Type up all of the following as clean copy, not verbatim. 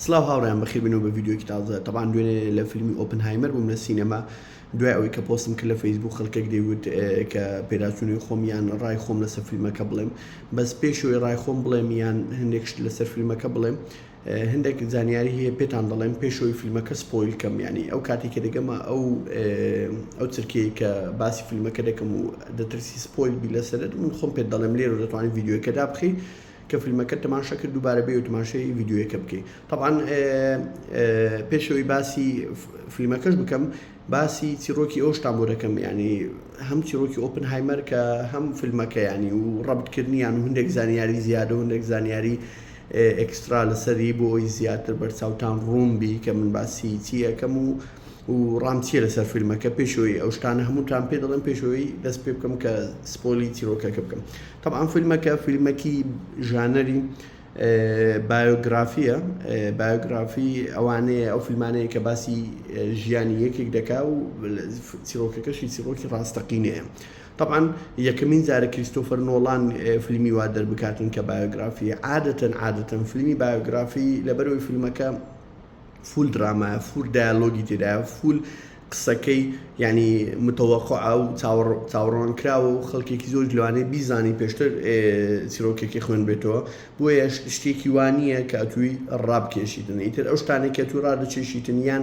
سڵاو هاوڕێیان بەخێر بێنەوە بە ڤیدیۆیەکی تازە تەبعەن دوێنێ لە فیلمی ئۆپنهایمەر بووم لە سینەما دوای ئەوەی کە پۆستم کرد لە فەیسبوک خەڵکێک دەیوت کە پێداچوونەوەی خۆم یان ڕای خۆم لەسەر فیلمەکە بڵێم بەس پێشەوەی ڕای خۆم بڵێم یان هەندێک شت لەسەر فیلمەکە بڵێم هەندێک زانیاری هەیە پێتان دەڵێم پێشەوەی فیلمەکە spoil کەم ینی ئەو کاتی کە دەگەمە ئەو ئەو چرکەیە کە باسی فیلمەکە دەکەم و دەترسی spoil بی لەسەرت من خۆم پێت دەڵێم لێرە دەتوانین ڤیدیۆکە دابخەی کە فیلمەکەت تەماشا کرد دووبارە بێی و تەماشای ڤیدیۆیەکە بکەی تەبعەن پێشەوەی باسی فیلمەکەش بکەم باسی چیڕۆکی ئەوشتان بۆ دەکەم ینی هەم چیڕۆکی ئۆپنهایمەر کە هەم فیلمەکە ینی و ڕەبتکردنیان و هەندێک زانیاری زیادە و هەندێک زانیاری extra لەسەری بۆ ئەوی زیاتر بەرچاوتان ڕوون بی کە من باسی چی ئەەکەم و و ڕام چیە لەسەر فیلمەکە پێشەوەی ئەو شتانە هەمووتان پێ دەڵێم پێشەوەی دەست پێ بکەم کە spoil ی چیرۆکەکە بکەم تەبعەن فیلمەکە فیلمەکی ژانەری بایۆگرافیە بایۆگرافی ئەوانەیە ئەو فیلمانەیە کە باسی ژیانی یەکێک دەکا و چیرۆکەکەشی چیرۆکی ڕاستەقینەیە طبعا یەکەمین جارە کریستۆفەر نۆڵان فیلمی وا دەربکاتن کە بایۆگرافی عادەتەن عادەتەن فیلمی بایۆگرافی لەبەرەوەی فیلمەکە full درامایە full دایالۆگی تێدایە full قسەکەی یعنی متەوەقعە و چاوەڕوان کراوە و خەڵکێکی زۆر لەوانەیە بیزانی پێشتر چیرۆکێکی خوێن بێتەوە بۆیە شتێکی وا نییە کە ئەتووی ڕابکێشیتن ئیتر ئەو شتانێک کە تو ڕادەچێشیتن یان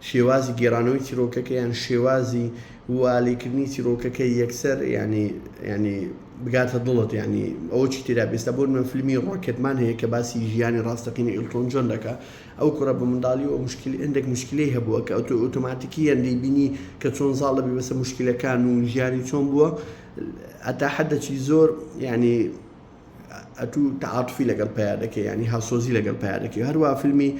شێوازی گێڕانەوەی چیرۆکەکە یان شێوازی والیکردنی چیرۆکەکە یەکسەر ینی ینی بگاتە دڵت ینی ئەوە چی تێدا بێستا بۆ من فیلمی ڕۆکێتمان هەیە کە باسی ژیانی ڕاستەقینە ئیلتۆن جۆن دەکا ئەو کوڕە بە منداڵیەوە موشکیل هەندێک موشکیلەی هەبووە کە ئەتۆ ئۆتۆماتیکیەن دەیبینی کە چۆن زاڵ دەبی بەسەر موشکیلەکان و ژیانی چۆن بووە ئەتا حەدەکی زۆر یعنی ئەتوو تعاطفی لەگەڵ پیا دەکەی ینی هاوسۆزی لەگەڵ پیا دەکەی هەروە فیلمی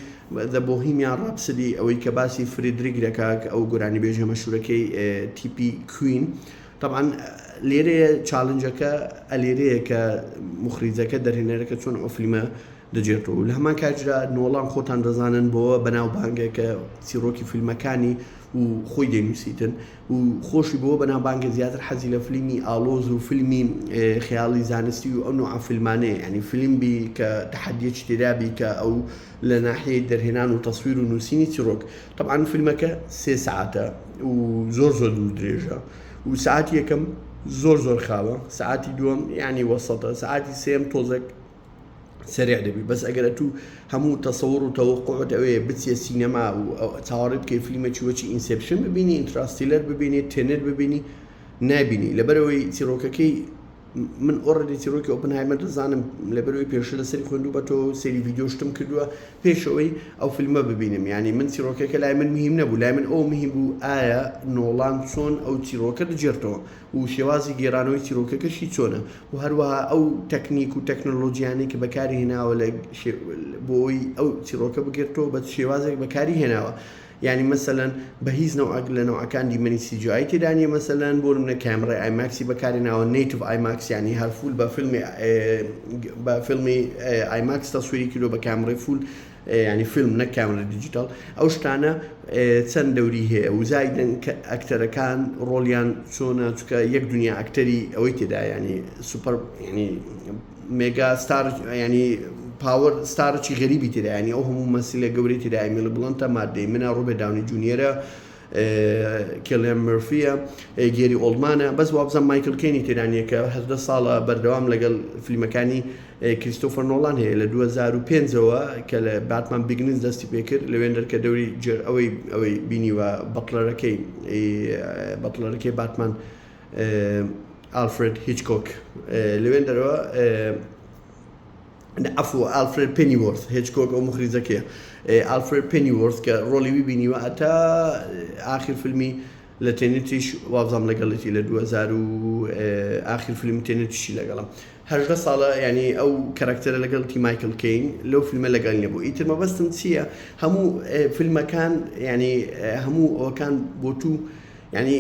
The Bohemian Rhapsody ئەوەی کە باسی فریدریک دەکات ئەو گۆرانی بێژە مەشهورەکەی تیپی کوین طبعا لێرەیە challenge ەکە ئەلێرەیە کە مخریجەکە دەرهێنەرەکە چۆن ئەو فیلمە دەگێڕێتەوە و لە هەمان کاتیشدا نۆڵان خۆتان دەزانن بەوە بەناوبانگە کە چیڕۆکی فیلمەکانی و خۆی دەینووسیتن و خۆشی بەوە بەناوبانگە زیاتر حەزی لە فیلمی ئاڵۆز و فیلمی خەیاڵی زانستی و ئەو نوعە فیلمانەیە یعنی فیلم بی کە تەحەدیەکی تێدا بی کە ئەو لە ناحیەی دەرهێنان و تەسویر و نووسینی چیڕۆک تەبعەن فیلمەکە سێ سەعاتە و زۆر زۆر دوور درێژە و سەعاتی یەکەم زۆر زۆر خاوە سەعاتی دووەم یعنی وەسەتە سەعاتی سێم تۆزێک سەریع دەبی بەس ئەگەر ئەتوو هەموو تەسەوڕ و تەوەقعت ئەوەیە بچیە سینەما و چاوەڕێ بکەی فیلمێکی وەکی ئینسێپشن ببینی ئینتراستیلەر ببینی تێنێت ببینی نابینی لەبەرەوەی چیرۆکەکەی من already چیرۆکی ئۆپنهایمەر دەزانم لەبەرەوەی پێشتر لەسەری خوێندوومەتەوە و سەیری ڤیدیۆ شتم کردووە پێشەوەی ئەو فیلمە ببینم یعنی من چیرۆکەکە لای من مهم نەبوو لای من ئەو مهم بوو ئایا نۆڵان چۆن ئەو چیرۆکە دەگێڕتەوە و شێوازی گێرانەوەی چیرۆکەکەشی چۆنە و هەروەها ئەو تەکنیک و تەکنۆلۆجیانەی کە بەکاری هێناوە لە بۆ ئەوەی ئەو چیرۆکە بگێرتەوە بە شێوازێک بەکاری هێناوە یعنی مەسەلەن بە هیچ نەوعەک لە نەوعەکان دیمەنی CGI تێدا نییە مەسەلەن بۆ نمونە کامێرای ئایماکسی بەکارهێناوە native ئایماکس یعنی هەر full بە فیلمی بە فیلمی ئایماکس تەسویری کردووە بە کامێرای full یانی فیلم نەک کامێرای دیجیتاڵ ئەو شتانە چەند دەوری هەیە و زایدن کە ئەکتەرەکان ڕۆڵیان چۆنە چکە یەک دنیا ئەکتەری ئەوەی تێدا ینی سوپەر ینی mega star ینی power star ی غەریبی تێدا ینی ئەو هەموو مەسیلە گەورەی تێدا ئیمیلی بڵنتە مات دەیمنە ڕۆبێرت داونی جونیەرە کێلیان مێرفیە گێری ئۆڵمانە بەس وابزانم مایکل کێنی تێدا نییە کە 18 ساڵە بەردەوام لەگەڵ فیلمەکانی کریستۆفەر نۆڵان هەیە لە 2005ەوە کە لە باتمان بیگنز دەستی پێکرد لەوێندەر کە دەوری جێر ئەوەی ئەوەی بینیوە butler ەکەی butler ەکەی باتمان ئالفرێد هیچکۆک لەوێندەرەوە عەفو ئالفرێد پێنیوۆرث هێچکۆک ئەو موخریجەکەیە ئالفرێد پێنیوۆرث کە ڕۆڵی وی بینیوە ئەتا ئاخر فیلمی لە تێنێتیش وابزانم لەگەڵێتی لە 2000 و ئاخر فیلمی تێنێتیشی لەگەڵە 18 ساڵە ینی ئەو کەرەکتەرە لەگەڵ تی مایکل کەین لەو فیلمە لەگەڵ نەبوو ئیتر مەبەستم چییە هەموو فیلمەکان ینی هەموو ئەوەکان بۆ تو یانی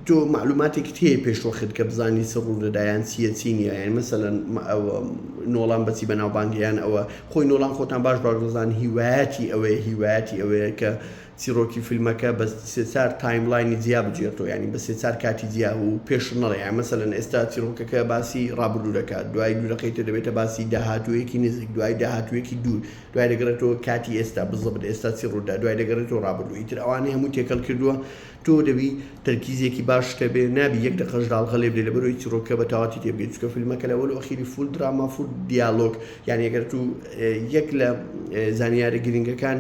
تۆ مەعلوماتێکت هەیە پێش وەخت کە بزانی چ ڕوودەدا یان چییە چی نییە یانی مەسەلەن ئەوە نۆڵان بەچی بەناوبانگە یان ئەوە خۆی نۆڵان خۆتان باش باش دەزان هیوایەتی ئەوەیە هیوایەتی ئەوەیە کە چیڕۆکی فیلمەکە بە سێ چار timeline ی جیا بگێڕتەوە یانی بە سێ چار کاتی جیا و پێش نەڵێ یان مەسەلەن ئێستا چیڕۆکەکە باسی ڕابردوو دەکات دوای دوو دەقەی تر دەبێتە باسی داهاتوویەکی نزیک دوای داهاتوویەکی دوور دوای دەگەڕێتەوە کاتی ئێستا بزەبت ئێستا چی ڕوودا دوای دەگەڕێتەوە ڕابردوو ئیتر ئەوانەی هەموو تێکەڵ کردووە تۆ دەبی تەرکیزێکی باشت هەبێ نابی یەک دەقەش داڵغە لێ بدەی لەبەرئەوەی چیڕۆکەکە بە تەواوەتی تێبگەی چونکە فیلمەکە لە ئەوەل و ئەخیری full دراما full دیالۆگ یانی ئەگەر تو یەک لە زانیارە گرنگەکان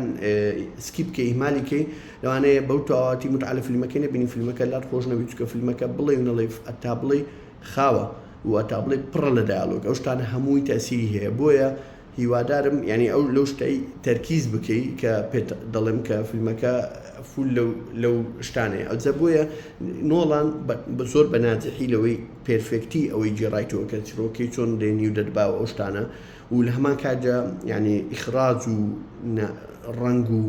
skip بکەی ئیهمالی کەی لەوانەیە بەو تەواوەتی متعە لە فیلمەکەی نەبینی فیلمەکە لات خۆش نەبی چونکە فیلمەکە بڵێ و نەڵێ ئەتا بڵێ خاوە و ئەتا بڵێ پڕە لە دیالۆگ ئەو شتانە هەمووی تەسیری هەیە بۆیە هیوادارم یانی ئەو لەو شتەی تەرکیز بکەی کە پێت دەڵێم کە فیلمەکە full لەو لەو شتانەیە ئەوجا بۆیە نۆڵان بە زۆر بە ناجحی لەوەی perfect ی ئەوەی گێڕایتەوە کە چیرۆکەی چۆن دێنی و دەربا و ئەو شتانە و لە هەمان کاتدا یعنی ئیخراج و ڕەنگ و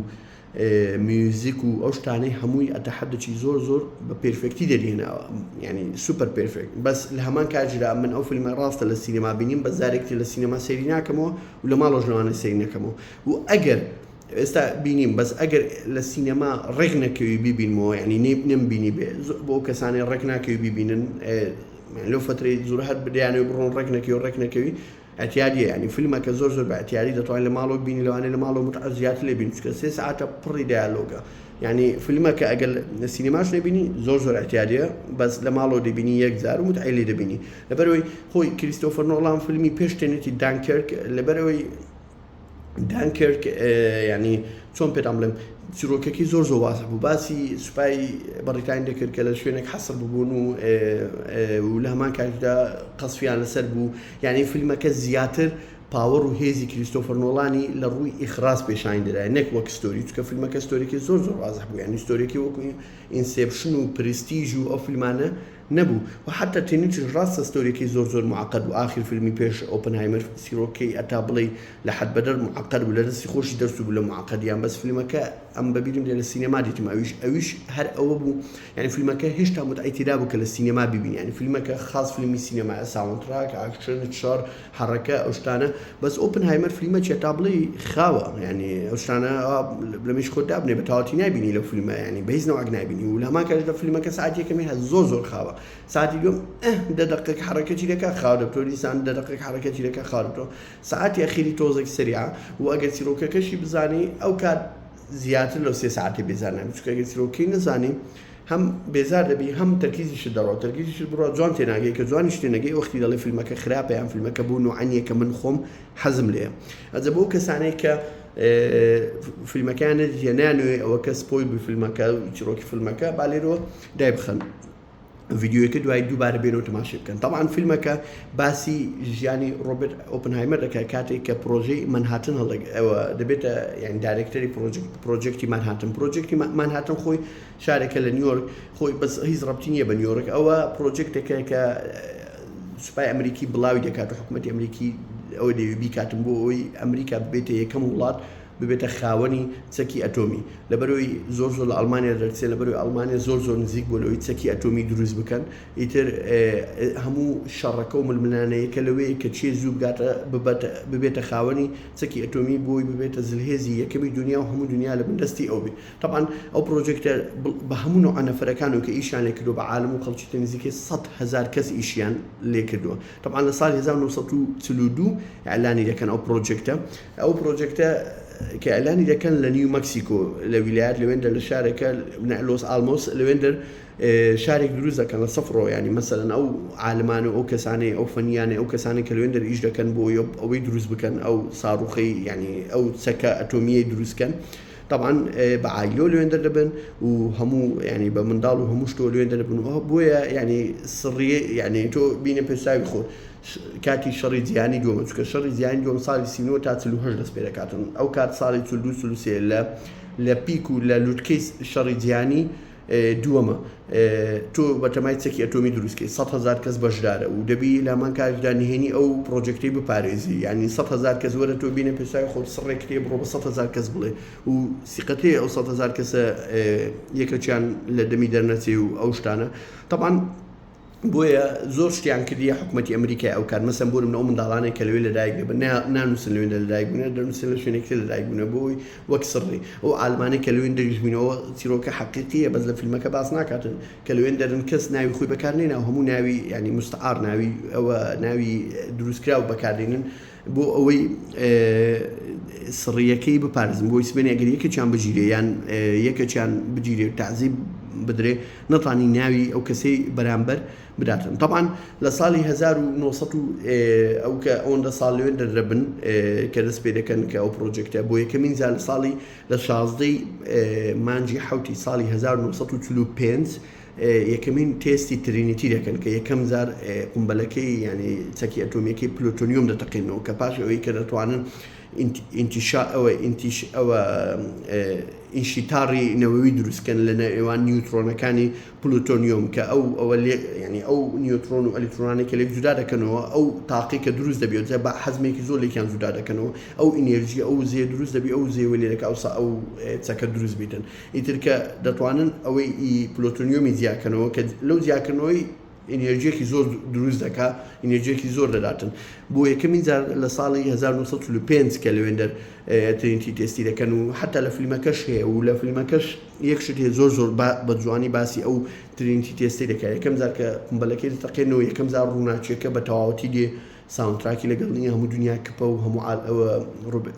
میوزیک و ئەو شتانەی هەمووی ئەتەحەدەکی زۆر زۆر بە perfect ی دەرهێناوە یعنی super perfect بەس لە هەمان کاتژرا من ئەو فیلمە ڕاستە لە سینەما بینیم بە جارێکتر لە سینەما سەیری ناکەمەوە و لە ماڵەوەش لەوانە سەیری نەکەمەوە و ئەگەر ئێستا بینیم بەس ئەگەر لە سینەما ڕێک نەکەوی بیبینمەوە یعنی نەم بینی بێ بۆ کەسانی ڕێک ناکەوی بیبینن لەو فترەی زۆر هەر بدەیانەوە بڕۆن ڕێک نەکەوی ڕێک نەکەوی ئیعتیادیە یانی فیلمەکە زۆر زۆر بە ئیعتیادی دەتوانین لە ماڵەوە بینی لەوانەیە لە ماڵەوە متعە زیاتر لێ بینی چونکە سێ سەعاتە پڕی دیالۆگە یانی فیلمەکە ئەگەر لە سینەماش نەبینی زۆر زۆر ئیعتیادیە بەس لە ماڵەوە دەبینی یەک جار و متعەی لێ دەبینی لەبەرەوەی خۆی کریستۆفەر نۆڵان فیلمی پێش تێنێتی دانکێرک لەبەرەوەی دانکێرک ینی چۆن پێتان بڵێم چیرۆکەکەی زۆر زۆر وازح بوو باسی سوپای بەڕیتانی دەکرد کە لە شوێنێک حەسر ببوون و و لە هەمان کاتدا قەسفیان لەسەر بوو یعنی فیلمەکە زیاتر power و هێزی کریستۆفەر نۆڵانی لە ڕووی ئیخراج پێشانی دەدای نەک وەک story چونکە فیلمەکە story ەکەی زۆر زۆر وازح بوو یعنی story ەکەی وەکو Inception و پرستیژ و ئەو فیلمانە نەبوو و حەتا تێنیتیش ڕاستە story ەکەی زۆر زۆر معقد بوو ئاخیر فیلمی پێش ئۆپنهایمەر چیرۆکەی ئەتا بڵێی لە حەد بەدەر معقد بوو لە دەستی خۆشی دەرچوو بوو لە معقدیان بەس فیلمەکە ئەم بەبیرم دێ لە سینەما دیتم ئەویش ئەویش هەر ئەوە بوو یعنی فیلمەکە هێشتا متعەی تێدا بوو کە لە سینەما بیبینی یعنی فیلمەکە خاص فیلمی سینەمایە soundtrack action شەڕ حەڕەکە ئەو شتانە بەس ئۆپنهایمەر فیلمە چیە تا بڵێی خاوە یعنی ئەو شتانە لە مێشک خۆت دابنێ بە تەواوەتی نابینی لەو فیلمە یعنی بە هیچ نەوعێک نابینی و لە هەمان کاتیشدا فیلمەکە ساعتی یەکەمی هەر زۆر زۆر خاوە ساعتی دووەم ئه دە دەقێک حەڕەکەتی دەکا خاو دەبتەوە دیسان دە دەقێک حەڕەکەتی دەکا خاو دەبتەوە ساعتی ئەخیری تۆزێک سەریعە و ئەگەر چیرۆکەکەشی بزانی ئەو کات زیاتر لەو سێ ساعتە بێزار نابی چونکە ئەگەر چیرۆکەکەی نەزانی هەم بێزار دەبی هەم تەرکیزیشت دەڕوا تەرکیزیشت بڕوا جوان تێناگەی کە جوانیش تێنەگەی وەختی دەڵێ فیلمەکە خراپە یان فیلمەکە بۆ نوعە نییە کە من خۆم حەزم لێیە ئەجە بۆ کەسانەی کە فیلمەکەیان نەدیتە نانوێ ئەوە کە spoil بوو فیلمەکە چیرۆکی فیلمەکە با لێرەوە دایبخەن ڤیدیۆیەکە دوای دووبارە بێنەوە تەماشای بکەن تەبعەن فیلمەکە باسی ژیانی ڕۆبرت ئۆپنهایمەر دەکات کاتێک کە پرۆژەی مەنهاتن هەڵدەگ ئەوە دەبێتە یان director ی project ی مانهاتن project ی مانهاتن خۆی شارێکە لە نیویۆرک خۆی بەس هیچ ڕەبتی نییە بە نیویۆرک ئەوە project ێکە کە سوپای ئەمریکی بڵاوی دەکات و حکوومەتی ئەمریکی ئەوە دەوێت بیکاتن بۆ ئەوەی ئەمریکا ببێتە یەکەم وڵات ببێتە خاوەنی چەکی ئەتۆمی لەبەرئەوەی زۆر زۆر لە ئەڵمانیا دەرچێ لەبەرئەوەی ئەڵمانیا زۆر زۆر نزیک بووە لەوەی چەکی ئەتۆمی دروست بکەن ئیتر هەموو شەڕەکە و ململانێیەکە لەوەیە کە کێ زوو بگاتە ببێتە خاوەنی چەکی ئەتۆمی بۆی ببێتە زلهێزی یەکەمی دنیا و هەموو دنیا لە بن دەستی ئەو بێ تەبعەن ئەو project ە بە هەموو نوعە نەفەرەکان و کە ئیشیان لێ کردووە بە عالم و خەڵکی تر نزیکەی 100,000 کەس ئیشیان لێ کردووە تەبعەن لە ساڵی 1942 ئیعلانی دەکەن ئەو project ە ئەو project ە کە ئیعلانی دەکەن لە نیو مەکسیکۆ لە ویلایەت لەوێندەر لە شارێکە لۆس ئالمۆس لەوێندەر شارێک دروست دەکەن لە سەفرەوە ینی مەسەلەن ئەو عالمان و ئەو کەسانەی ئەو فەنیانەی ئەو کەسانی کە لەوێندەر ئیش دەکەن بۆ ئەوەی دروست بکەن ئەو ساروخەی ینی ئەو چەکە ئەتۆمیەی دروستکەن طبعا بە عایلۆ لەوێندەر دەبن و هەموو ینی بە منداڵ و هەموو شتۆ لەوێندەر دەبن و بۆیە ینی سڕیە ینی تۆ بینە پێساوی خۆت کاتی شەڕی جیهانی دووەمە چونکە شەڕی جیهانی دووەم ساڵی 39 تا 48 دەست پێ دەکاتن ئەو کات ساڵی 42 43 لە لە peak و لە لوتکەی شەڕی جیهانی دووەمە تۆ بەتەمای چەکی ئەتۆمی دروستکەی 100 هزار کەس بەشدارە و دەبی لامان کاتدا نهێنی ئەو project ەی بپارێزی یعنی 100 هزار کەس وەرە تۆ بینە پێسای خۆت سڕێک تێ بڕۆ بە 100 هزار کەس بڵێ و سیقەتەیە ئەو 100 هزار کەسە یەکەکیان لە دەمی دەرنەچێ و ئەو شتانە طبعا. بۆیە زۆر شتیان کردیە حکومەتی ئەمریکای ئەو کات مەسەن بۆ نمونە ئەو منداڵانەی کە لەوێ لەدایک دەبن نانووسن لەوێ لەدایک بوونە دەنووسن لە شوێنێک تر لەدایک بوونە بۆی وەک سڕی ئەو عالمانەی کە لەوێن دەریش بووینەوە چیرۆکە حەقیقیە بەس لە فیلمەکە باس ناکاتن کە لەوێن دەرن کەس ناوی خۆی بەکار نێنا هەموو ناوی ینی مستعار ناوی ئەوە ناوی دروستکراو بەکاردێنن بۆ ئەوەی سڕیەکەی بپارێزن بۆی سبێنێ ئەگەر یەکێکیان بگیرێ یان یەکێکیان بگیرێ و تەعزیب بدرێ نەتانی ناوی ئەو کەسەی بەرامبەر بداتن طبعا لە ساڵی 1900 ئەو کە ئەوەندە ساڵ لەوێ دەرەبن کە دەست پێ دەکەن کە ئەو پرۆجێکتە بۆ یەکەمین جار لە ساڵی لە شازدەی مانگی حوتی ساڵی 1945 یەکەمین تێستی ترینیتی دەکەن کە یەکەم جار قومبەلەکەی یانی چەکی ئەتۆمیەکەی پلوتۆنیۆم دەتەقێنەوە کە پاش ئەوەی کە دەتوانن ئینتیشا ئەوە ئینتیش ئەوە ئینشیتاڕی نەوەوی دروستکەن لە نێوان نیوترۆنەکانی پلوتۆنیۆم کە ئەو ئەوە لێ ینی ئەو نیوترۆن و ئەلیکترۆنانی کە لێک جودا دەکەنەوە ئەو تاقی کە دروست دەبێت جا بە حەزمێکی زۆر لێکیان جودا دەکەنەوە ئەو ئینێرژی ئەو زێ دروست دەبی ئەو زێوە لێرەکە ئەوسا ئەو چەکە دروست بیتن ئیتر کە دەتوانن ئەوەی ئی پلۆتۆنیۆمی جیاکەنەوە کە لەو جیاکردنەوەی ئینێرجیەکی زۆر دروست دەکا ئینێرجیەکی زۆر دەداتن بۆ یەکەمین جار لە ساڵی 1945 کە لەوێندەر ترینتی تێستی دەکەن و حتا لە فیلمەکەش هەیە و لە فیلمەکەش یەک شت هەیە زۆر زۆر بە جوانی باسی ئەو ترینتی تێستی دەکات یەکەم جار کە قومبەلەکەی دەتەقێنەوە یەکەم جار ڕووناکیەکە بە تەواوەتی دێ soundtrack ی لەگەڵ نییە هەموو دنیا کپە و هەموو ئەوە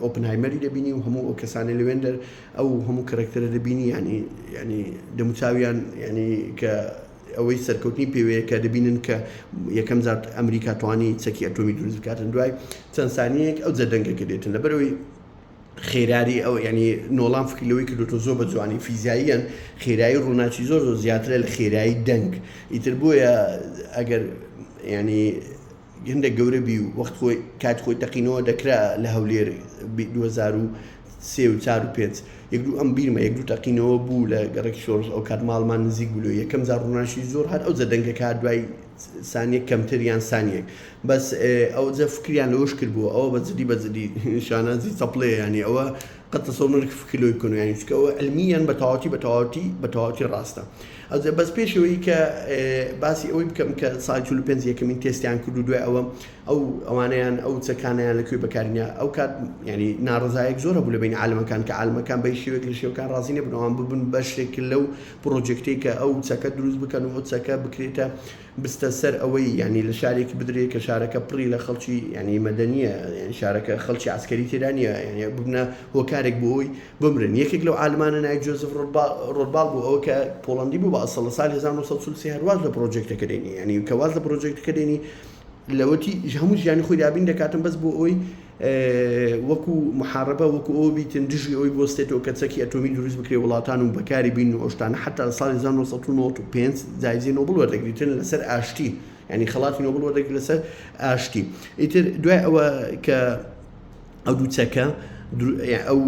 ئۆپنهایمەری دەبینی و هەموو ئەو کەسانەی لەوێندەر ئەو هەموو کەرەکتەرە دەبینی ینی ینی دەموچاویان ینی کە ئەوەی سەرکەوتنی پێوەیە کە دەبینن کە یەکەم جار ئەمریکا توانی چەکی ئەتۆمی دروست بکاتن دوای چەند سانیەک ئەو جەدەنگەکە دێتن لەبەرەوەی خێراری ئەو ینی نۆڵان فکری لەوەی کردوتۆ زۆر بە جوانی فیزیاییان خێرایی ڕووناکی زۆر زۆر زیاترە لە خێرایی دەنگ ئیتر بۆیە ئەگەر ینی هێندە گەورە بی و وەخت خۆی کات خۆی تەقینەوە دەکرا لە هەولێر 2003 و 4 و 5 یەک دوو ئەم بیرمە یەک دوو تەقینەوە بوو لە گەڕەکی شۆڕش ئەو کات ماڵمان نزیک بوو لەوێ یەکەم جار ڕووناکی زۆر هات ئەوجە دەنگەکە هات دوای سانیەک کەمتر یان سانیەک بەس ئەوجە فکریان لەوەش کردبوو ئەوە بە جدی بە جدی شانازی چەپڵەیە یانی ئەوە قەت تەسەور نەکرد فکر لەوەی بکەن یانی چونکە ئەوە علمیان بە تەواوەتی بە تەواوەتی بە تەواوەتی ڕاستە ئەوجە بەس پێشەوەی کە باسی ئەوەی بکەم کە ساڵی 45 یەکەمین تێستیان کرد و دوای ئەوە ئەو ئەوانەیان ئەو چەکانیان لە کوێ بەکارینە ئەو کات ینی ناڕزایەک زۆر هەبوو لە بین عالمەکان کە عالمەکان بە شێوەیەک لە شێوەکان ڕازی نەبوون ئەوان ببن بەشێک لەو پرۆجێکتەی کە ئەو چەکە دروست بکەن و ئەو چەکە بکرێتە بستە سەر ئەوەی یانی لە شارێکی بدرێ کە شارەکە پڕی لە خەڵکی یانی مەدەنیە یانی شارەکە خەڵکی عەسکەری تێدا نییە یانی ببنە هۆکارێک بۆ ئەوەی بمرن یەکێک لەو عالمانە ناوی جۆزف ڕۆدباڵ بوو ئەوە کە پۆڵەندی بوو بە ئەسڵ لە ساڵی 1943 هەر واز لە پرۆجێکتەکە دێنی یانی کە واز لە پرۆجێکتەکە دێنی لەوەتی هەموو ژیانی خۆی دابین دەکاتن بەس بۆ ئەوەی وەکو محاربە وەکو ئەوە بیتن دژی ئەوی بۆستێتەوە کە چەکی ئەتۆمی دروست بکرێ وڵاتان و بەکاری بین و ئەوشتانە حتا لە ساڵی 1995 جایزەی نۆبڵ وەردەگریتن لەسەر ئاشتی یعنی خەڵاتی نۆبڵ وەردەگرێت لەسەر ئاشتی ئیتر دوای ئەوە کە ئەو دوو چەکە ئەو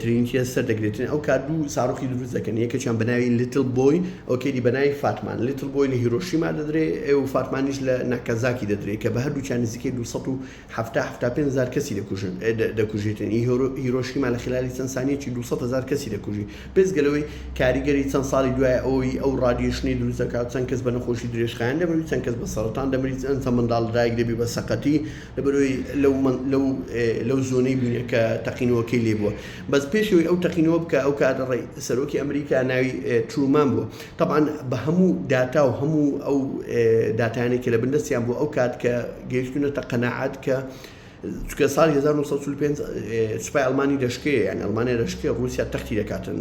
ترینتیە سەر دەگرێتن ئەو کات دوو ساڕۆخی دروست دەکەن یەکێکیان بە ناوی Little Boy ئەوکەی بە ناوی Fat Man Little Boy لە هیرۆشیما دەدرێ ئەو Fat Man یش لە ناکازاکی دەدرێت کە بە هەردووکیان نزیکەی 200 75 هەزار کەسی دەکوژن دەکوژێتن ئی هیرۆشیما لە خلالی چەند سانیەکی 200 هەزار کەسی دەکوژی بێجگە لەوەی کاریگەری چەند ساڵی دوای ئەوەی ئەو radiation ی دروست دەکات چەند کەس بە نەخۆشی درێژخایەن دەمری چەند کەس بە سەرەتان دەمری چەند چەند منداڵ دایک دەبی بە سەقەتی لەبەرەوەی لەو لەو لەو زۆنەی بوونە کە تەقینەوەکەی لێ بووە بەس پێشەوەی ئەو تەقینەوە بکە ئەو کاتە ڕێ سەرۆکی ئەمریکا ناوی ترومان بووە تەبعەن بە هەموو داتا و هەموو ئەو داتایانەی کە لە بن دەستیان بوو ئەو کات کە گەیشتونەتە قەناعەت کە چونکە ساڵی 1945 سوپای ئەڵمانی دەشکێ یعنی ئەڵمانیا دەشکێ ڕووسیا تەختی دەکاتن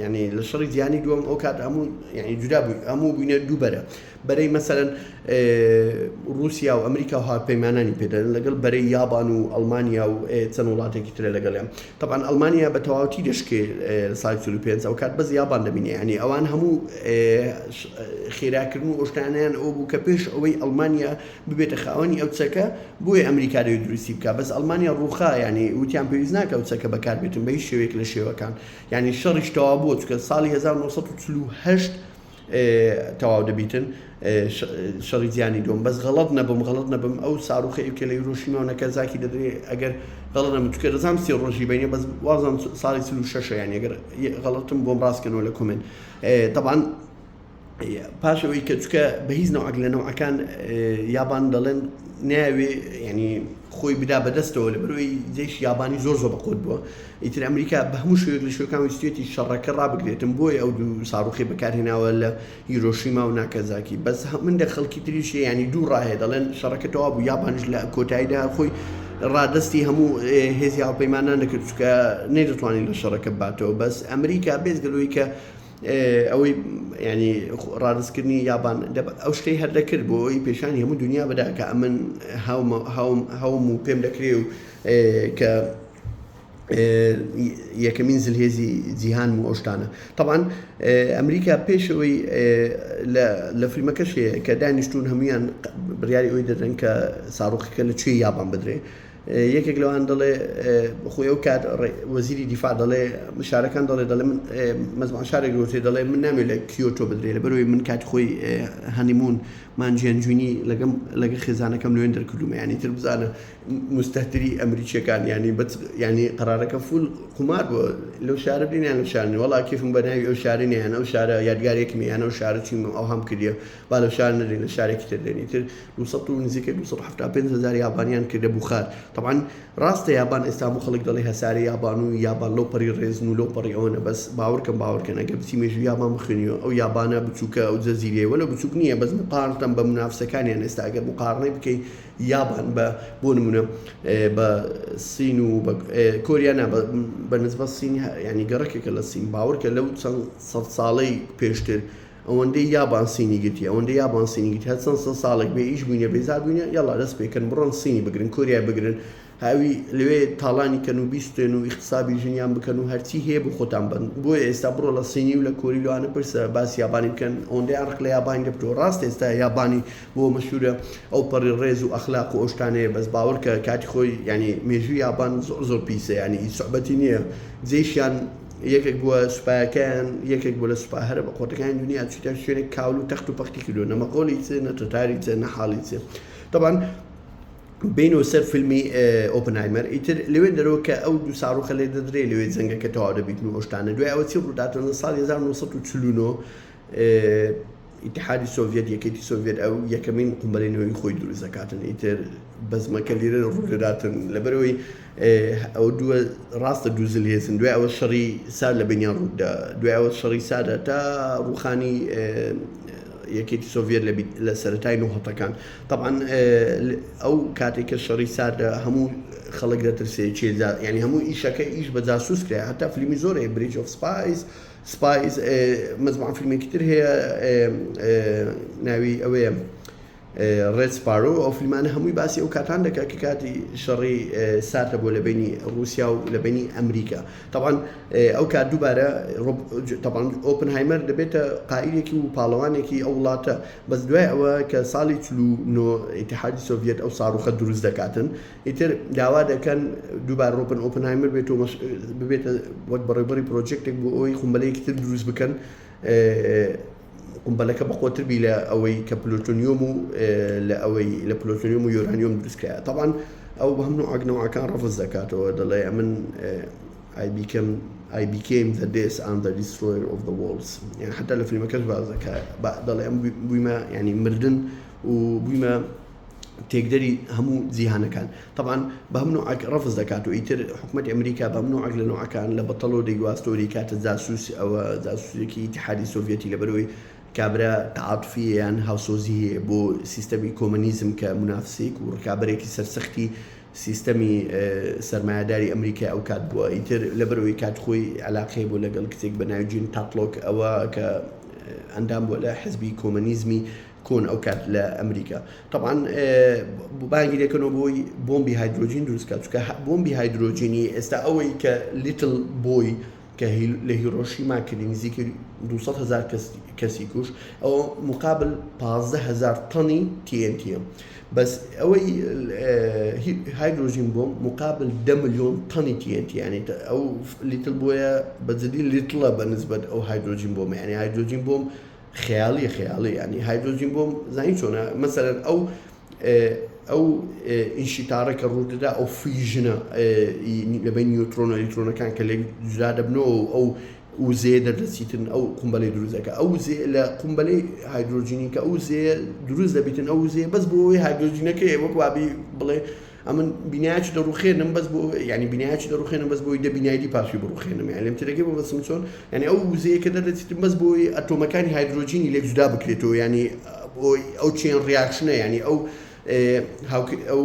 یعنی لە شەڕی جیهانی دووەم ئەو کات هەموو یعنی جودا بوو هەموو بووینە دوو بەرە بەرەی مەسەلەن ڕووسیا و ئەمریکا و هاوپەیمانانی پێدەن لەگەڵ بەرەی یابان و ئەڵمانیا و چەند وڵاتێکی ترە لەگەڵیان تەبعەن ئەڵمانیا بە تەواوەتی دەشکێ لە ساڵی 45 ئەو کات بەس یابان دەبینێ یعنی ئەوان هەموو خێراکردن و ئۆشتانیان ئەو بوو کە پێش ئەوەی ئەڵمانیا ببێتە خاوەنی ئەو چەکە بۆیە ئەمریکا دەوێت دروستی بکە بەس ئەڵمانیا ڕووخا یعنی وتیان پێویست ناکە ئەو چەکە بەکاربێتن بە هیچ شێوەیەک لە شێوەکان یعنی شەڕیش تەواو بووە چونکە ساڵی 1948 تەواو دەبیتن شەڕی جیهانی دووەم بەس غەڵەت نەبم غەڵەت نەبم ئەو ساروخە کە لە هیرۆشیما و نەکەزاکی دەدرێ ئەگەر غەڵەت نەبم چونکە دەزانم سێ ڕۆژی بینە بەس وازم ساڵی 46 یان ئەگەر غەڵەتم بۆم ڕاستکەنەوە لە comment تەبعەن. پاش ئەوەی کە چکە بە هیچ نەوعەک لە نەوعەکان یابان دەڵێن ناوێ ینی خۆی بدا بەدەستەوە لە بەرەوەی جێش یابانی زۆر زۆر بەقوت بووە ئیتر ئەمریکا بە هەموو شوێک لە شوێکان ویستێتی شەڕەکە ڕابگرێتم بۆیە ئەو دوو ساڕوخی بەکارهێناوە لە هیرۆشیما و ناکەزاکی بەس من لە خەڵکی تریش ینی دوو ڕاهێ دەڵێن شەڕەکە تەوا بوو یابانش لە کۆتاییدا خۆی ڕادستی هەموو هێزی هاوپەیمانان دەکرد چکە نەیدەتوانین لە شەڕەکە باتەوە بەس ئەمریکا بێزگەلەوەی کە ئەوەی ینی ڕادستکردنی یابان ئەو شتەی هەر دەکرد بۆ ئەوی پێشانی هەموو دنیا بدا کە ئەمن هەوم و پێم دەکرێ و کە یەکەمین زلهێزی جیهان و ئەوشتانە طبعا ئەمریکا پێشەوەی لە فیلمەکەش هەیە کە دانیشتون هەمویان بڕیاری ئەوی دەدەن کە ساڕۆخەکە لە کوێ یابان بدرێ یەکێک لەوان دەڵێ خۆی ئەو کات وەزیری دیفاع دەڵێ شارەکان دەڵێ دەڵێ من مەزمان شارێک گەوتێ دەڵێ من نامێ لە کیۆتۆ بدرێ لە بەرەوەی من کات خۆی honeymoon مان جیانجوینی لەگەم لەگە خێزانەکەم لەوێن دەرکردومە ینی تر بزانە مستهتری ئەمریکیەکان ینی بەس ینی قرارەکە فول قومار بووە لەو شارە بینیان لەو شارنی وەڵا کیفم بە ناوی ئەو شارە نیان ئەو شارە یادگارێکم یان ئەو شارە چیم ئەو هەم کردیە با لەو شارە نەدەین لە شارێکی تر دێنی تر 200 و نزیکەی 275 هەزار یابانیان کردە بوخار تەبعەن ڕاستە یابان ئێستا هەموو خەڵک دەڵێ هەسارەی یابان و یابان لەو پەڕی ڕێزن و لەو پەڕی ئەوەنە بەس باوەڕکەن باوەڕکەن ئەگەر بچی مێژوو یابان بخوێنیەوە ئەو یابانە بچووکە ئەو جەزیرەیە وەلو بچووک نییە بەس مقارنەتەن بە منافسەکانیان ئێستا ئەگەر مقارنەی بکەی یابان بە بۆ نمونە بە سین و بە کۆریا نا بە نسبەت سین ینی گەڕەکێکە لە سین باوەڕکە لەو چەند سەد ساڵەی پێشتر ئەوەندەی یابان سینی گرتی ئەوەندەی یابان سینی گرتی هەر چەند سەد ساڵێک بێ ئیش بووینە بێزار بووینە یەڵا دەست پێکەن بڕۆن سینی بگرن کۆریای بگرن هاوی لەوێ تاڵانی کەن و بیستێن و ئیختصابی ژنیان بکەن و هەرچی هەیە بۆ خۆتان بن بۆیە ئێستا بڕۆ لە سینی و لە کۆری لەوانە پرسە باسی یابانی بکەن ئەوەندەیان ڕق لە یابانی دەبتەوە ڕاست ئێستا یابانی بۆ مەشهورە ئەو پەڕی ڕێز و ئەخلاق و ئەو شتانەیە بەس باوەڕکە کاتی خۆی یعنی مێژووی یابان زۆر زۆر پیسە یعنی سوعبەتی نییە جێشیان یەکێک بووە سوپایەکەیان یەکێک بووە لە سوپا هەرە بەقوەتەکانی دنیا چیتە شوێنێک کاول و تەخت و پەختی کردووە نە مەغۆلی چ نە تەتاری چ نە حاڵی چ طبعا بینەوە سەر فیلمی ئۆپنهایمەر ئیتر لەوێ دەرەوە کە ئەو دوو ساڕوخە لێ دەدرێ لەوێ جەنگەکە تەواو دەبیتن و ئەو شتانە دوای ئەوە چی ڕووداتەوە لە ساڵی 1949 ئیتحادی سۆڤیەت، یەکێتی سۆڤیەت، ئەو یەکەمین قومبەلەی نەوەوی خۆی دروست دەکاتن، ئیتر بەزمەکە لیرە ڕوودەداتن، لەبەرئەوەی ئەو دووە ڕاستە دوو زلهێزن، دوای ئەوە شەڕی سارد لە بینیان ڕوودا، دوای ئەوە شەڕی ساردە تا ڕووخانی یەکێتی سۆڤیەت لە سەرەتای نۆهەتەکان. تەبعەن ئەو کاتێک کە شەڕی ساردە هەموو خەڵک دەترسێ کێ یانی هەموو ئیشەکە ئیش بە جاسوس کرا، هەتا فیلمی زۆر هەیە Bridge of Spies Spies مەجموعە فیلمێکی تر هەیە ناوی ئەوەیە Red Sparrow ئەو فیلمانە هەمووی باسی ئەو کاتان دەکات کە کاتی شەڕی ساردە بۆ لە بینی رووسیا و لە بینی ئەمریکا طبعا ئەو کات دووبارە طبعا ئۆپنهایمەر دەبێتە قائیدێکی و پاڵەوانێکی ئەو وڵاتە بەس دوای ئەوە کە ساڵی 49 ئیتحادی سۆڤیەت ئەو ساروخە دروست دەکاتن ئیتر داوا دەکەن دووبارە ڕۆبن ئۆپنهایمەر بێت و ببێتە وەک بەڕێوبەری project ێک بۆ ئەوەی قومبەلەیەکی تر دروست بکەن قومبەلەکە بەقوەتر بی لە ئەوەی کە پلوتۆنیۆم و لە ئەوەی لە پلوتۆنیۆم و یۆرانیۆم دروستکرا تەبعەن ئەو بە هەموو نەوعەکان ڕەفز دەکاتەوە دەڵێ ئەمن I became I became the death and the destroyer of the worlds یان حتا لە فیلمەکەش باز دەکات دەڵێ ئەم بوویمە ینی مردن و بوویمە تێکدەری هەموو جیهانەکان تەبعەن بە هەموو نوعەک ڕەفز دەکات و ئیتر حکومەتی ئەمریکا بە هەموو نوعەک لە نوعەکان لە بەتەڵەوە دەیگواستەوە دەیکاتە جاسوس ئەوە جاسوسێکی ئیتیحادی سۆڤیەتی لەبەرئەوەی کابرا تەعاتوفی یان هاوسۆزی هەیە بۆ سیستەمی کۆمەنیزم کە مونافسێک و ڕکابەرێکی سەرسەختی سیستەمی سەرمایەداری ئەمریکای ئەو کات بووە ئیتر لەبەرئەوەی کات خۆی علاقەی بوو لەگەڵ کچێک بە ناوی جین تاتڵۆک ئەوە کە ئەندام بووە لە حزبی کۆمەنیزمی کۆن ئەو کات لە ئەمریکا تەبعەن بانگی دەکەنەوە بۆی بۆمبی هایدرۆجین دروست کات چونکە بۆمبی هایدرۆجینی ئێستا ئەوەی کە Little Boy کە لە هیرۆشیما کردی نزیکەی 200 هزار کەسی کوش ئەو مقابل 15 هزار تەنی TNT بەس ئەوەی هایدرۆژین بۆم مقابل 10 ملیۆن تەنی TNT ینی ئەو Little Boy ە بە جدی little ە بە نسبەت ئەو هایدرۆژین بۆم ینی هایدرۆژین بۆم خەیاڵیە خەیاڵی یانی هایدرۆجین بۆم زانی چۆنە مەسەلەن ئەو ئەو ئینشیتارە کە ڕوودەدا ئەو fusion ە لە بین نیوترۆن و ئەلیکترۆنەکان کە لێک جودا دەبنەوە و ئەو وزەیە دەردەچیتن ئەو قومبەلەی دروست دەکا ئەو وزەیە لە قومبەلەی هایدرۆجینی کە ئەو وزەیە دروست دەبیتن ئەو وزەیە بەس بۆ ئەوەی هایدرۆجینەکەی وەک وابی بڵێ ئەمن بینایەکی دەڕوخێنم بەس بۆ یعنی بینایەکی دەڕوخێنم بەس بۆی دە بینای دی پاشی بڕوخێنم یعنی لێم تێدەگەی بۆ بەسم چۆن یعنی ئەو وزەیە کە دەردەچیتن بەس بۆی ئەتۆمەکانی هایدرۆجینی لێک جودا بکرێتەوە یعنی بۆی ئەو chain reaction ە یعنی ئەو ئەو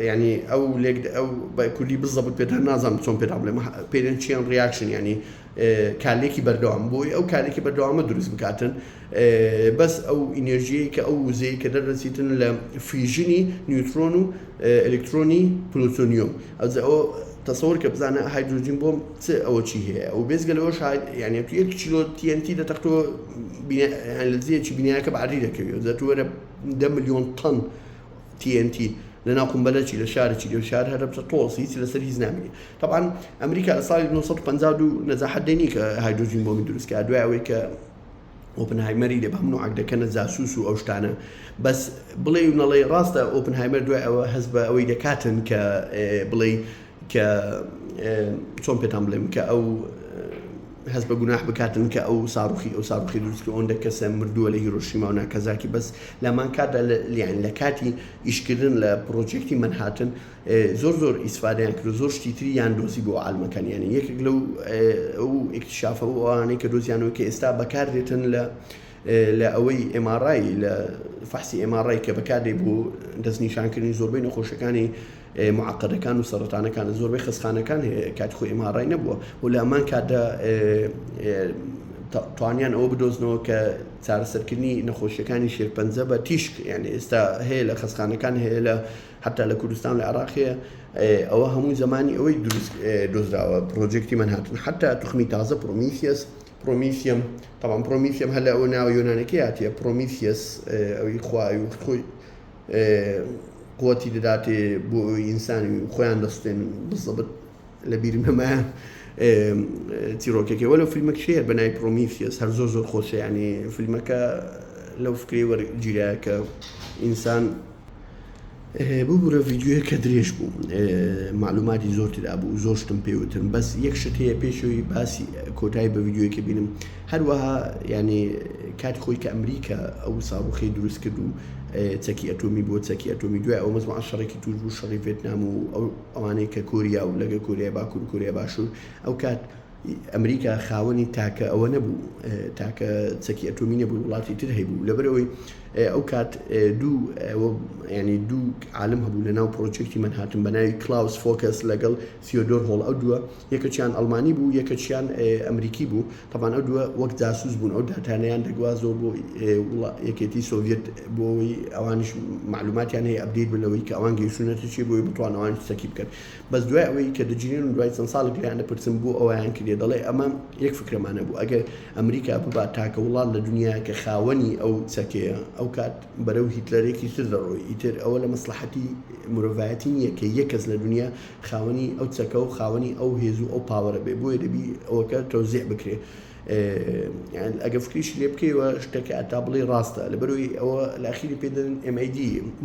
یعنی ئەو لێک ئەو بە کوردی بزەبت پێتان نازانم چۆن پێتان بڵێم پێدەن chain reaction یعنی کارلێکی بەردەوام بۆی ئەو کارێکی بەردەوامە دروست بکاتن بەس ئەو ئینێرژیەی کە ئەو وزەی کە دەردەچیتن لە fission ی نیوترۆن و ئەلکترۆنی پلوتۆنیۆم ئەوجا ئەو تەسەور کە بزانە هایدرۆجین بۆم چ ئەوە چی هەیە ئەو بێزگە لەوەش یعنی تو یەک کیلۆ TNT دەتەختۆ لە جێیەکی بینایەکە بە عەردی دەکەوێت ئەوجا تو وەرە 10 ملیۆن تەن TNT لە ناو قومبەلەکی لە شارێکی لەو شار هەر بچە تۆز هیچ لەسەر هیچ نامینێ طبعا ئەمریکا لە ساڵی 1952 نەجاحەت دێنی کە هایدرۆجین بۆمی دروست کرد دوای ئەوەی کە ئۆپنهایمەری لێ بە هەموو عەک دەکەنە جاسوس و ئەو شتانە بەس بڵێ و نەڵێ ڕاستە ئۆپنهایمەر دوای ئەوە هەست بە ئەوەی دەکاتن کە بڵێ کە چۆن پێتان بڵێم کە ئەو هەست بە گوناح بکاتن کە ئەو ساروخی ئەو ساروخی دروست کرد ئەوەندە کەسە مردووە لە هیرۆشیما و ناکازاکی بەس لامان کاتدا لیان لە کاتی ئیشکردن لە پرۆجێکتی مەنهاتن زۆر زۆر ئیسفادەیان کرد زۆر شتی تری یان دۆزی بۆ عالمەکان یعنی یەکێک لەو ئەو اکتشافە و ئەوانەی کە دۆزیانەوە کە ئێستا بەکاردێتن لە لە ئەوەی MRI لە فەحسی MRI کە بەکاردێ بۆ دەستنیشانکردنی زۆربەی نەخۆشەکانی معقدەکان و سەرەتانەکان لە زۆربەی خەستخانەکان هەیە کاتی خۆی MRI نەبووە و لە هەمان کاتدا توانیان ئەوە بدۆزنەوە کە چارەسەرکردنی نەخۆشیەکانی شێرپەنجە بە تیشک یعنی ئێستا هەیە لە خەستخانەکان هەیە لە حتا لە کوردستان لە عێراق هەیە ئەوە هەموو زمانی ئەوەی دروست دۆزراوە پرۆجێکتی مەنهاتن حتا توخمی تازە پرۆمیسیەس پرۆمیسیەم طبعا پرۆمیسیەم هەر لە ئەو ناوە یۆنانەکەی هاتیە پرۆمیسیەس ئەوی خوای و خۆی قوتی دەداتێ بۆ ئەوەی ئینسانی خۆیان دەستێن بزەبت لە بیرم نەمایە چیرۆکێکی وەلو فیلمەک شێر بە ناوی پرۆمیسیەس هەر زۆر زۆر خۆشە ینی فیلمەکە لەو فکرەی وەرگیرایە کە ئینسان ببورە ڤیدیۆیەکە درێژ بوو معلوماتی زۆر تێدا بوو زۆر شتم پێوتن بەس یەک شت هەیە پێشەوەی باسی کۆتایی بە ڤیدیۆیەکە بینم هەروەها ینی کاتی خۆی کە ئەمریکا ئەو ساروخی دروست کرد و چەکی ئەتۆمی بۆ چەکی ئەتۆمی دوای ئەو مەزموعە شەڕێکی توش بوو شەڕی ڤێتنام و ئەو ئەوانەی کە کۆریا و لەگە کۆریای باکوور کۆریای باشوور ئەو کات ئەمریکا خاوەنی تاکە ئەوە نەبوو تاکە چەکی ئەتۆمی نەبوو وڵاتی تر هەیبوو لەبەرئەوەی ئەو کات دوو ینی دوو عالم هەبوو لە ناو پرۆجێکتی مەنهاتن بە ناوی کلاوس فۆکەس لەگەڵ سیۆدۆر هۆڵ ئەو دووە یەکەچیان ئەڵمانی بوو یەکەچیان ئەمریکی بوو تەبان ئەو دووە وەک جاسوس بوون ئەو داتانیان دەگوازەوە بۆ یەکێتی سۆڤێت بۆ ئەوەی ئەوانیش معلوماتیان هەیە update بن لەوەی کە ئەوان گەیشتونەتە چی بۆی بتوان ئەوانیش چەکی بکەن بەس دوای ئەوەی کە دەگیرێن و دوای چەند ساڵێک لێیان دەپرسن بۆ ئەوەیان کردیە دەڵێ ئەمە یەک فکرەمان هەبوو ئەگەر ئەمریکا ببا تاکە وڵات لە دنیا کە خاوەنی ئەو چەکەیە ئەو کات بەرەو هیتلەرێکی تر دەڕۆی ئیتر ئەوە لە مەسلحەتی مرۆڤایەتی نییە کە یەک کەس لە دنیا خاوەنی ئەو چەکە و خاوەنی ئەو هێز و ئەو power ە بێ بۆیە دەبی ئەوەکە تەوزیع بکرێ ئەگە فکریش لێ بکەیەوە شتەکە ئەتا بڵێ ڕاستە لەبەرەوەی ئەوە لە ئەخیری پێ دەن MAD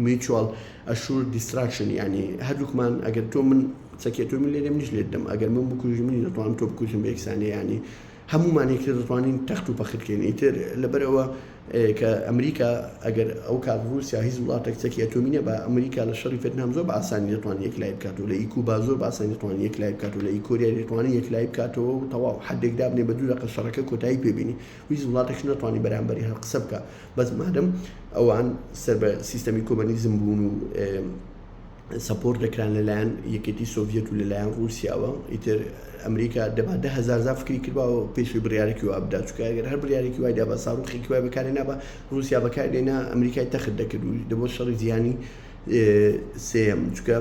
Mutual Assured Destruction یانی هەردووکمان ئەگەر تۆ من چەکێ تۆ من لێرێ منیش لێت دەم ئەگەر من بکوژی منی دەتوانم تۆ بکوژم بە یەکسانی یانی هەمومان یەکتر دەتوانین تەخت و پەخت کەین ئیتر لەبەرەوە کە ئەمریکا ئەگەر ئەو کات رووسیا هیچ وڵاتێک چەکی ئەتۆمی نەبا ئەمریکا لە شەڕی ڤێتنام زۆر بە ئاسانی دەتوانێت یەکلای بکات و لە ئی کوبا زۆر بە ئاسانی دەتوانێت یەکلای بکات و لە ئی کۆریا دەتوانێت یەکلای بکاتەوە و تەواو حدێک دابنێ بە دوو دەقە شەڕەکە کۆتایی پێبینی هیچ وڵاتێکش نەتوانی بەرامبەری هەر قسە بکە بەس مادەم ئەوان سەر بە سیستەمی کۆمەنیزم بوون و support دەکران لەلایەن یەکێتی سۆڤیەت و لەلایەن رووسیاوە ئیتر ئەمریکا دەبا 10,000 زار فکری کردباوە پێشوی بڕیارێکی وا بدا چونکە ئەگەر هەر بڕیارێکی وای دابا ساروخێکی وای بەکارێ نابا رووسیا بەکارێنا ئەمریکای تەخت دەکرد و دەبۆ شەڕی جیهانی سێیەم چونکە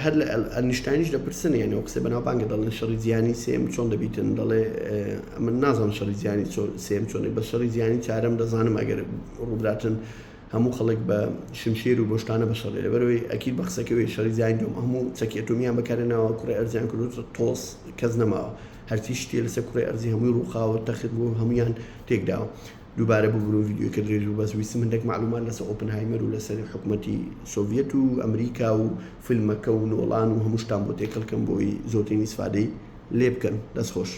هەر لە ئەنیشتاینیش دەپرسن یعنی ئەو قسەی بەناوبانگە دەڵێن شەڕی جیهانی سێیەم چۆن دەبیتن دەڵێ من نازانم شەڕی جیهانی سێیەم چۆنێ بە شەڕی جیهانی چارەم دەزانم ئەگەر ڕووبداتن هەموو خەڵک بە شمشێر و بۆشتانە بە شەڕێ لەبەرەوەی ئەکید بە قسەکەوەی شەڕی جیهانی دووەم هەموو چەکی ئەتۆمیان بەکارهێناوە کوڕی ئەرزیان کردووە تۆز کەس نەماوە هەرچی شتێ لەسەر کوڕی ئەرزی هەمووی ڕووخاوە تەخت بوو هەمویان تێکداوە دووبارە ببورن ڤیدیۆکە درێژ بوو بەس ویستم هەندێک مەعلومات لەسەر ئۆپنهایمەر و لەسەر حکومەتی سۆڤیەت و ئەمریکا و فیلمەکە و نۆڵان و هەموو شتان بۆ تێکەڵ کەم بۆی زۆرترین ئیسفادەی لێ بکەن دەست خۆش.